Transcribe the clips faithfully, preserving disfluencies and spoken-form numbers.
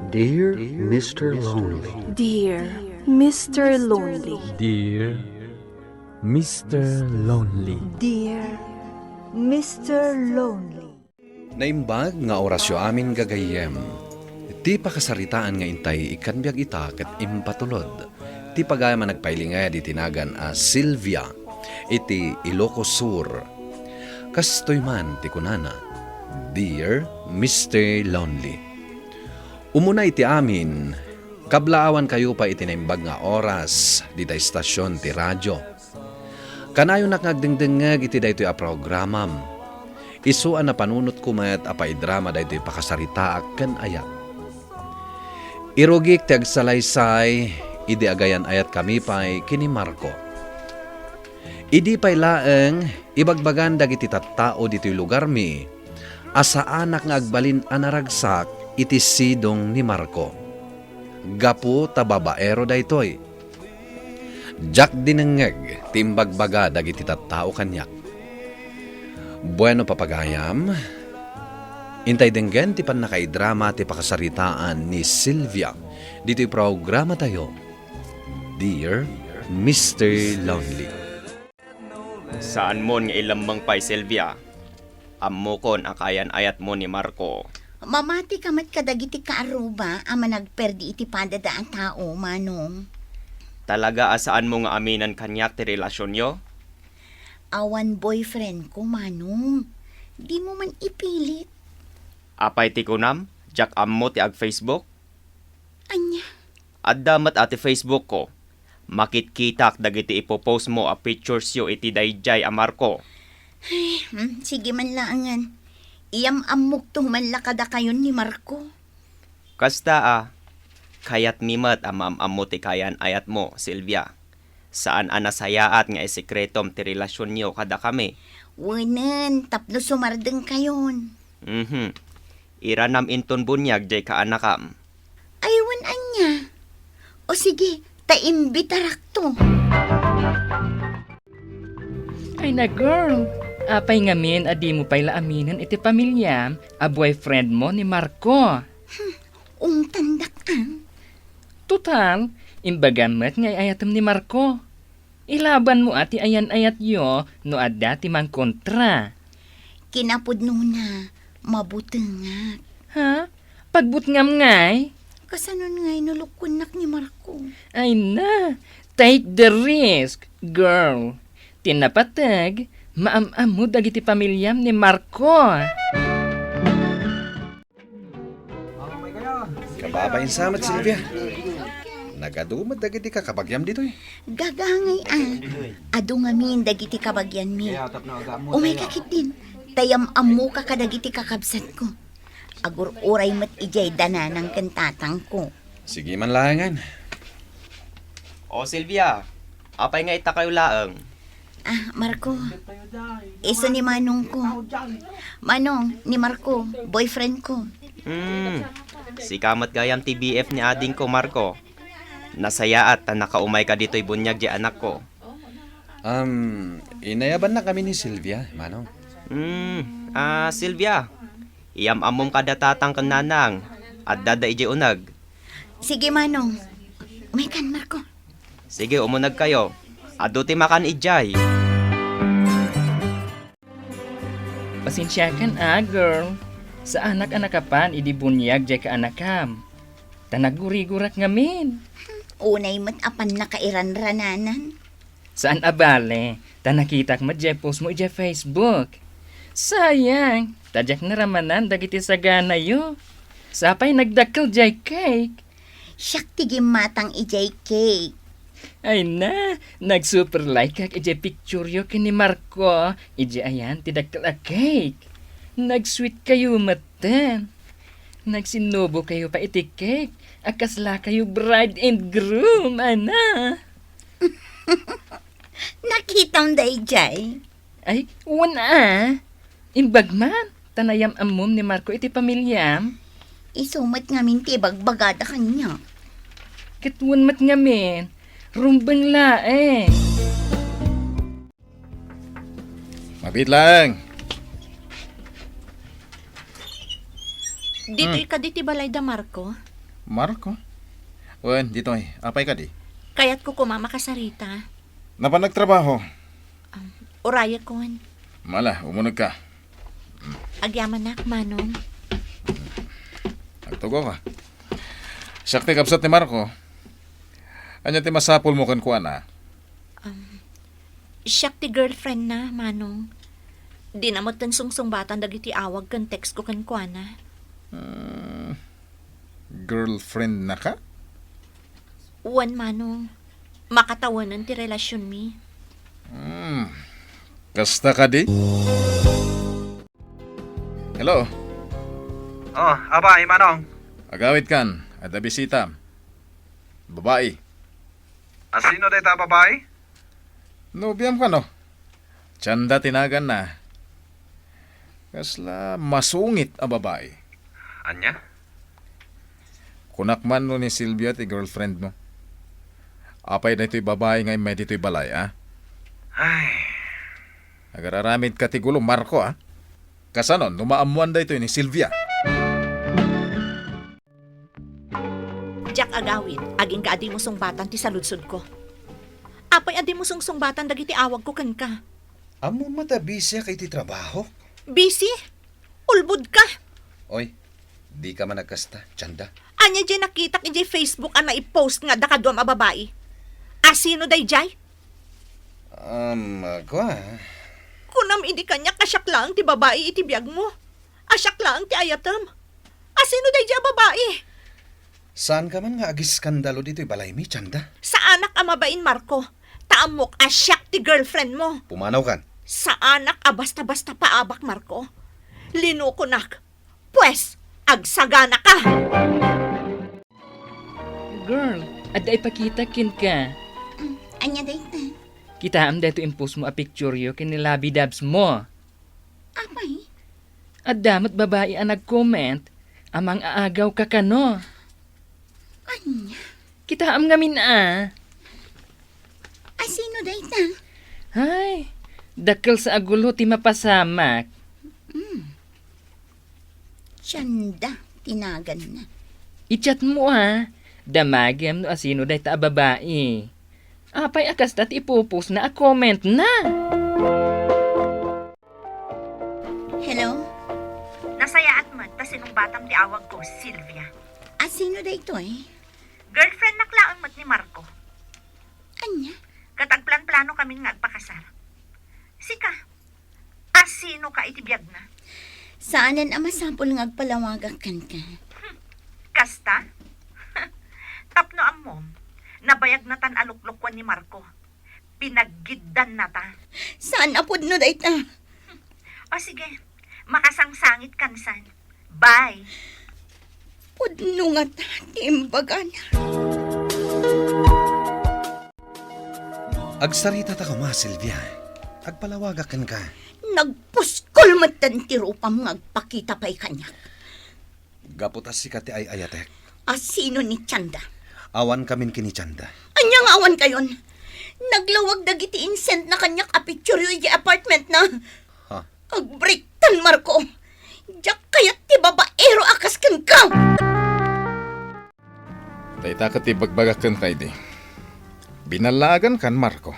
Dear Mister Lonely. Dear Mister Lonely. Dear Mister Lonely. Dear Mister Lonely. Naimbag nga orasyo amin, gagayyem. Ti pakasaritaan nga intay ikkan biag ita ket impatulod ti pagayam a nagpailinged iti nagan a Silvia iti Ilocos Sur. Kastoy man ti kunana, Dear Mister Lonely. Umuna iti amin, kablaawankayo pay iti naimbag nga oras dita estasion ti radio. Kanayonak nga agdengdengngeg iti daytoy a programam. Isu a napanunotko met a paidrama daytoy pakasaritaak ken ayat. Irugik ti agsalaysay idi agayan-ayatkami pay ken ni Marco. Idi pay laeng, ibagbagan dagiti tattao ditoy lugarmi a saanak nga agbalin a naragsak iti sidong ni Marco. Gapu ta babaero daytoy. Diak dinengngeg ti imbagbaga dagiti tattao kaniak. Bueno, papagayam, intay denggen ti pannakaidrama ti pakasaritaan ni Silvia ditoy programatayo, Dear Mister Lonely. Saanmon nga ilemmeng pay, Silvia. Ammokon a kaayan-ayatmo ni Marco. Mamati ka met kadagiti kaarruba a managperdi iti padada a tao, Manong. Talaga a saanmo nga aminen kaniak ti relasionyo? Awan boyfriend ko, Manong. Dimo man ipilit. Apay ti kunam? Diak ammo ti ag-Facebook? Ania? Adda met a ti Facebook ko. Makitkitak dagiti ipopost mo a pictures yo iti daydiay a Marco. Ay, hmm, sige man laengen. Iyam-ammokto man la kadakayon ni Marco. Kasta a, kayatmi met a maam-ammo ti kaayan-ayatmo, Silvia. Saan a nasayaat nga isekretom ti relasionyo kadakami. Wenen, tapno sumardengkayon. Mhm. Iranam inton buniag diay kaanakam. Ay, wen ania? O sige, ta imbitarakto. Ay na, girl, apay ngamin a dimo pay la aminen iti pamiliam a boyfriend mo ni Marco? Hmm, ungtandak, ah. Total, imbagam met nga ay-ayatem ni Marco. Ilabanmo a ti ayan-ayatyo no adda ti mangkontra. Kinapudnona, mabutengak. Ha? Pagbutngam ngay? Kasanon ngay no lukkuennak ni Marco? Ay na, take the risk, girl. Ti napateg, maam-ammo dagiti pamiliam ni Marco. Kababain sa met, Silvia. Nagadu met dagiti kakabagiam ditoy. Gagangay a. Adu ngamin dagiti kabagianmi. Umayka ketdin. Ta yam-ammoka kadagiti kakabsatko. Agur-uray met idiay da nanang ken tatangko. Sige man laengen. O, Silvia, apay nga itakayo laeng? Ah, Marco. Isu ni manongko. Manong, ni Marco, boyfriend ko. Hmm, sika met gayam ti B F ni adingko, Marco. Nasayaat ta nakaumayka ditoy buniag diay anakko. Um, inayabannak amin ni Silvia, Manong. Hmm, ah, Silvia, iyam-ammom kada tatang ken nanang. Adda da idiay uneg. Sige, Manong. Umaykan, Marco. Sige, umunegkayo. Adu ti makan idiay. Pasensiakan a, girl. Saanak a nakapan idi buniag diay kaanakam. Ta nagurigurak ngamin. Unay met a pannakairanrananan. Saan a bale, ta nakitak met diay post mo idiay Facebook. Sayang, ta diak naramanan dagiti saganayo. Sapay nagdakkel diay cake. Siak ti gimmatang idiay cake. Ay na, nag-super like-ak idiay picture-yo ken ni Marco, idiay ayan ti dakkel a cake. Nag-sweet kayo metten. Nagsinnubo kayo pa iti cake, a kasla kayo bride and groom, ana. Nakitam daydiay? Ay, wen a. Imbag man, ta nayam-ammom ni Marco iti pamiliam. Isu met ngamin ti ibagbagada kaniak. Ket wen met ngamin, rumbeng laeng. Mabiit laeng. Ditoy Hmm. kadi ti balay da Marco? Marco? Wen, ditoy. Apay kadi? Kayatko koma makasarita. Napan nagtrabaho? Um, urayekon. Mala, umuneg ka. Agyamanak, Manong. Agtugaw ka. Siak ti kabsat ni Marco. Ania ti masapulmo kenkuana? Um, siak ti girlfriend na, Manong. Dina metten sungsungbatan dagiti awag ken text ko kenkuana. Hmm, girlfriend na ka? Wen, Manong. Makatawanen ti relasionmi. Hmm, kasta kadi? Hello? Oh, apay, Manong? Agawid kan, adda bisita. Babai. Asino dayta a babai? Nobiam kano? Tianda ti naganna. Kasla masungit a babai. Ania? Kunak man no ni Silvia ti girlfriend mo. Apay daytoy babai nga immay ditoy balay, a? Ay. Agararamid ka ti gulo, Marco, a? Kasano no maammoan daytoy ni Silvia? Diak agawid, agingga a dimo sungbatan ti saludsodko. Apay a dimo sungsungbatan dagiti awagko kenka? Ammom met a busy-ak iti trabaho. Busy? Ulbod ka! Oy, dika man agkasta, Tianda. Ania diay nakitak idiay Facebook a naipost nga adda kaduam a babai? Asino daydiay? Um, kua. Kunam idi kaniak a siak laeng ti babai iti biagmo. A siak laeng ti ayatem. Asino daydiay a babai? Saanka man nga agiskandalo ditoy balaymi, Tianda? Saanak a mabain, Marco. Ta ammok a siak ti girlfriend mo. Pumanaw kan. Saanak a basta-basta paabak, Marco. Linukonak. Pues, agsagana ka! Girl, adda ipakita kenka. Mm, ania dayta? Kitaem daytoy impost mo a picture yo ken ni Labi Dabs mo. Apay? Adda met babai a nag-comment a mang-aagaw ka kano. Ania? Kitaem ngamin a. Asino dayta? Ay, dakkel sa a gulo ti mapasamak. Mm. Tianda ti naganna. I-chat mo a. Damagem no asino dayta a babai. Apay a kasta ti ipupostna a commentna? Hello? Nasayaat met ta sinungbatam ti awagko, Silvia. Asino daytoy? Girlfriendnak laeng met ni Marco. Ania? Ket agplanplano kamin nga agpakasar. Sika, asino ka iti biagna? Saanen a masapul nga agpalawagak kenka. Hmm. Kasta? Tapno ammom, nabayagna tan a luklukwan ni Marco. Pinaggiddannata. Saan a pudno dayta? O sige, makasangsangit kansan. Bye. Pudno ngata ti imbagana. Agsarita ta koma, Silvia. Agpalawagak kenka. Nagpuskol metten ti rupam nga agpakita pay kaniak. Gapu ta sika ti ay-ayatek. Asino ni Tianda? Awan kamin ken ni Tianda. Ania nga awan kayon? Naglawag dagiti insend na kaniak a picture yo iti apartment na. Ha? Agbreaktan, Marco. Diak kayat ti babaero a kas kenka. Dayta ket ti ibagbagak kenka idi. Binallaagan kan, Marco.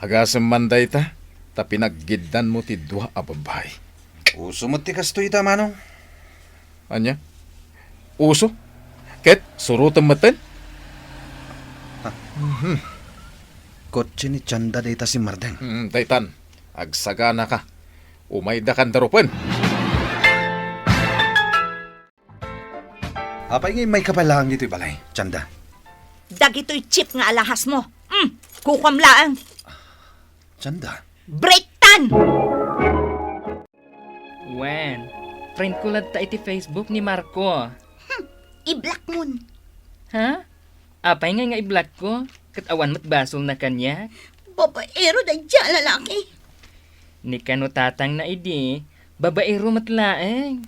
Agasem man dayta, ta pinaggiddanmo ti dua a babbai. Uso met ti kastoy ita, Manong. Ania? Uso? Ket surotem metten? Ha? Mhm. Kotse ni Tianda dayta simmardeng. Mm, daytan. Agsaganaka. Umaydakan darupen. Apay nga immayka pay laeng ditoy balay, Tianda? Dagitoy cheap nga alahasmo. Mm, kukuam laeng. Tianda? Breaktan! Wen, friend ko latta iti Facebook ni Marco. Hmm, i-block mon. Ha? Apay ngay nga i-block ko? Ket awan met basolna kaniak? Babaero daydiay a lalaki. Ni kano tatangna idi, babaero met laeng.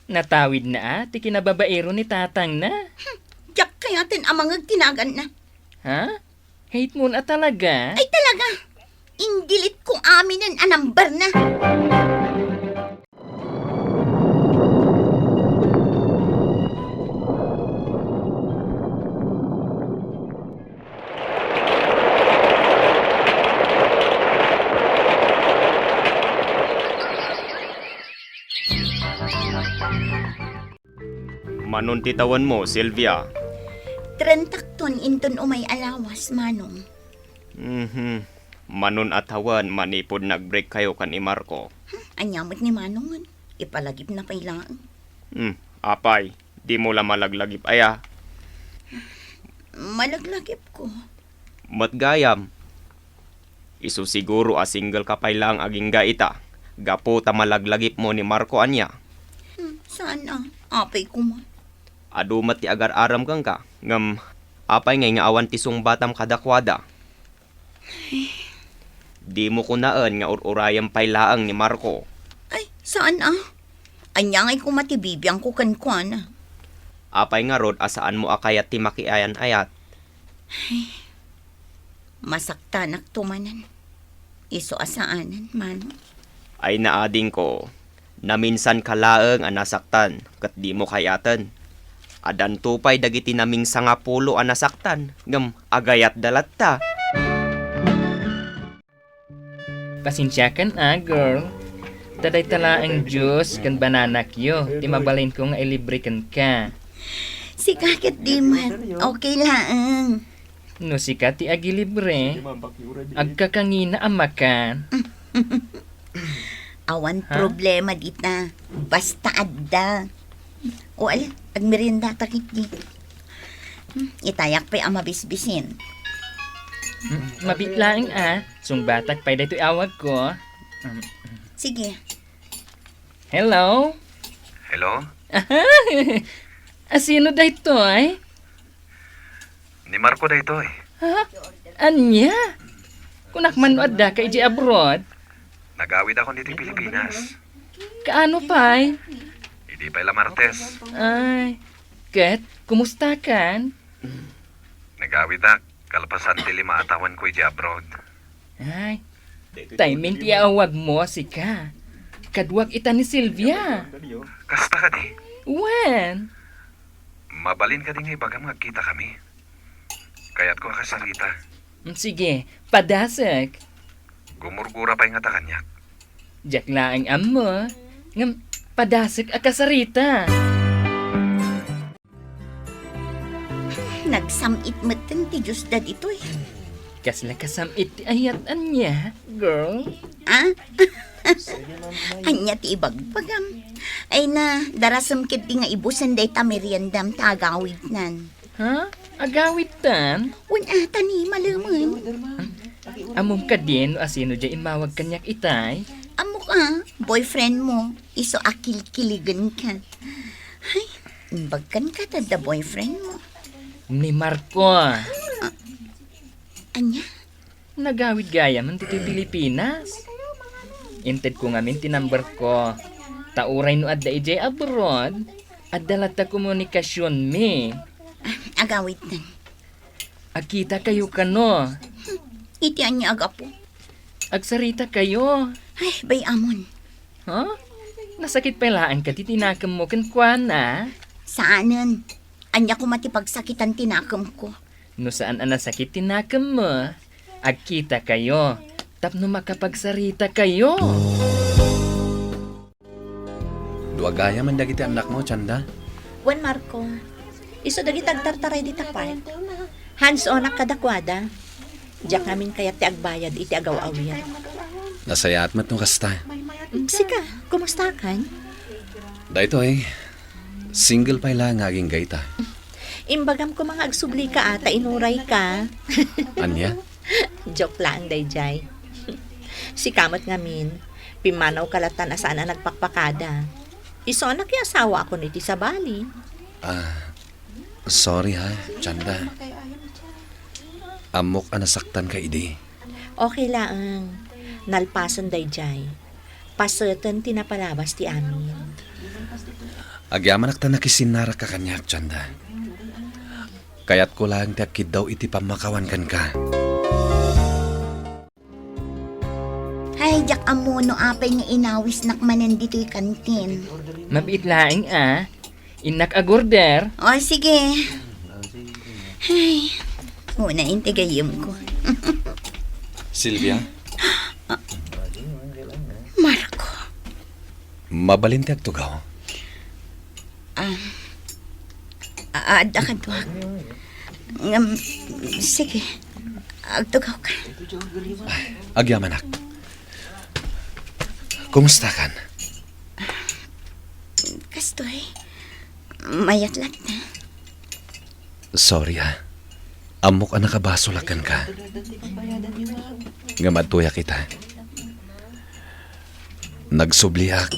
Natawidna a ti kinababaero ni tatangna. Hmm, diak kayaten a mangeg ti naganna. Ha? Hate mo na talaga? Ay, talaga. In-delete ko aminen a number na. Manon ti tawenmo, Sylvia? Trentakton inton umay a lawas, Manong. Mhm. Manon a tawen manipud nag-break kayo ken ni Marco. Hmm, ania met ni Manongen? Ipalagipna pay laeng. Hmm, apay, dimo la malaglagip aya? Malaglagipko. Met gayam. Isu siguro a single ka pay laeng agingga ita, gapu ta malaglagipmo ni Marco ania? Hmm, saan a? Apay koma. Adu met ti agar-aram kenka, ngem apay ngay nga awan ti sungbatam kadakuada? Dimo kunaen nga ur-urayem pay laeng ni Marco. Ay, saan a? Ania ngay koma ti bibiangko kenkuana? Apay ngarud a saanmo a kayat ti makiayan-ayat? Ay, masaktanakto manen. Isu a saanen, Manong. Ay naadingko, naminsanka laeng a nasaktan ket dimo kayaten. Addanto pay dagiti namingsangapulo a nasaktan, ngem agayatda latta. Pasensiakan a, girl. Ta dayta laeng juice ken bananakyo ti mabalinko nga ilibre kenka. Sika ket di met. Okay laeng. No sika ti agilibre, agkakangina a makan. Awan Ha? problema dita. Basta adda. O ala, agmeriendata ketdi. Hmm, itayak pay a mabisbisin. Hmm, mabiit laeng a. Sungbatak pay daytoy awagko. Hmm. Sige. Hello? Hello? Asino daytoy? Ni Marco daytoy. Ha? Ania? Kunak man no addaka idiay abroad? Nagawidakon iti Pilipinas. Kaano pay? Idi pay la Martes. Ay, ket, kumustakan? Nagawidak, kalpasan ti lima a tawenko idiay abroad. Ay, timing ti awagmo a sika. Kaduak ita ni Sylvia. Kasta kadi? Wen? Mabalin kadi nga ibagam nga agkitakami? Kayatko a kasarita. Mm, sige, padasek. Gumurgura pay ngata kaniak. Diak laeng ammo, ngem padasek a kasarita. Nagsam-it metten ti Diosda ditoy. Kasla kasam-it ti ayat ania, girl? Ah? Ania ti ibagbagam? Ay na, darasem ketdi nga ibusen dayta meriendam ta agawidnan. Ha? Agawidtan? Wen a, ta ni malemen. Ammom kadin no asino diay immawag kaniak itay? Ammok a, boyfriend mo, isu a kilkiligenka. Ay, imbag kenka ta adda boyfriend mo. Ni Marco. Ah, ania? Nagawid gayam ditoy Pilipinas. Intedko ngamin ti number ko. Ta uray no adda idiay abroad, adda latta komunikasionmi. Ah, agawidtan. Agkitakayo kano? Iti ania a gapu? Agsaritakayo. Ay, bay-amon. Ha? Nasakit pay laeng kadi ti nakemmo kenkuana? Saanen. Ania koma ti pagsakitan ti nakemko? No saan a nasakit ti nakemmo, agkitakayo tapno makapagsaritakayo. Dua gayam dagiti annakmo, Chanda? Wen, Marco. Isu dagiti agtartaray dita park. Hands-onak kadakuada. Diak ngamin kayat ti agbayad iti agaw-awir. Nasayaat met no kasta. Mm, sika, kumustakan? Daytoy, single pay la nga agingga ita. Imbagam koma nga agsublika a ta inurayka. Ania? Joke laeng daydiay. Sika met ngamin, pimmanawka lattan a saan a nagpakpakada. Isunak ti asawaakon iti sabali. Ah, sorry ha, Chanda. Ammok a nasaktanka idi. Okay laeng. Nalpasen daydiay. Paseten ti napalabas ti amin. Agyamanak ta nakisinnarakka kaniak, Chanda. Kayatko laeng ti agkiddaw iti pammakawan kenka. Ay, diak ammo no apay nga inawisnak manen ditoy kantin. Mabiit laeng a. Innak agorder. O, sige. Ay, una inti gayyemko. Silvia? Marco. Mabalin ti agtugaw? Ah, Adda kaduak. Ngem, sige, agtugawka. Agyamanak. Kumustakan? Kastoy, mayat latta. Sorry, ah. Ammok a nakabasolak kenka. Ngem adtoyak ita. Nagsubliak.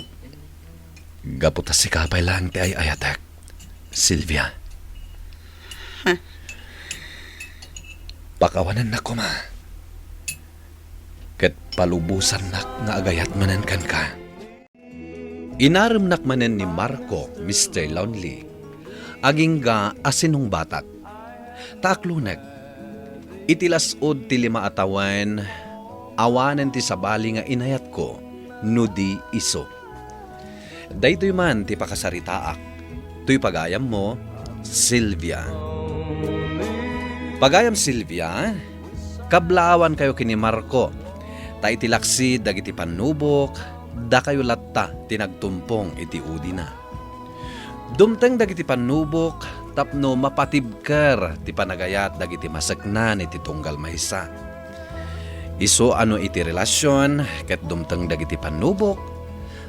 Gapu ta sika pay laeng ti ay-ayatek, Sylvia. Huh? Pakawanennak koma. Ket palubosannak nga agayat manen kenka. Inaremnak manen ni Marco, Mister Lonely, agingga a sinungbatak. Ta aklonek, iti las-ud ti lima a tawen, awanen ti sabali nga inayatko no di isu. Daytoy man ti pakasaritaak, toy pagayammo, Sylvia. Pagayam Sylvia, kablaawankayo ken ni Marco, ta iti laksid dagiti pannubok, dakayo latta ti nagtumpong iti udina. Dumteng dagiti pannubok tapno mapatibker ti panagayat dagiti maseknan iti tunggal maysa. Isu a no iti relasion ket dumteng dagiti pannubok,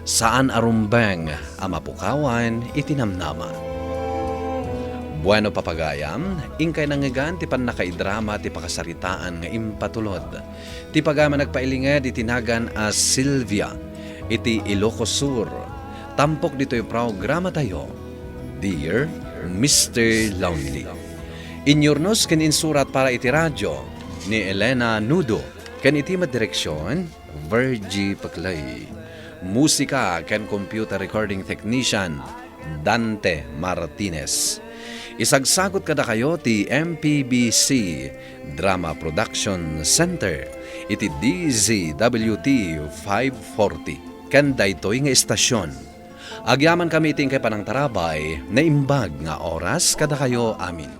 saan a rumbeng a mapukawan iti namnama. Bueno, papagayam, inkay nangngegan ti pannakaidrama ti pakasaritaan nga impatulod. Ti pagayam a nagpailinged iti nagan a Sylvia iti Ilocos Sur. Tampok ditoy programatayo, Dear Mister Lonely. Inyurnos ken insurat para iti radio ni Elena Nudo ken iti met direksion, Virgie Paclay. Musika ken computer recording technician, Dante Martinez. Isagsagut kadakayo ti M P B C Drama Production Center iti D Z W T five forty ken daytoy nga estasion. Agyamankami iti inkay panangtarabay, naimbag nga oras kadakayo amin.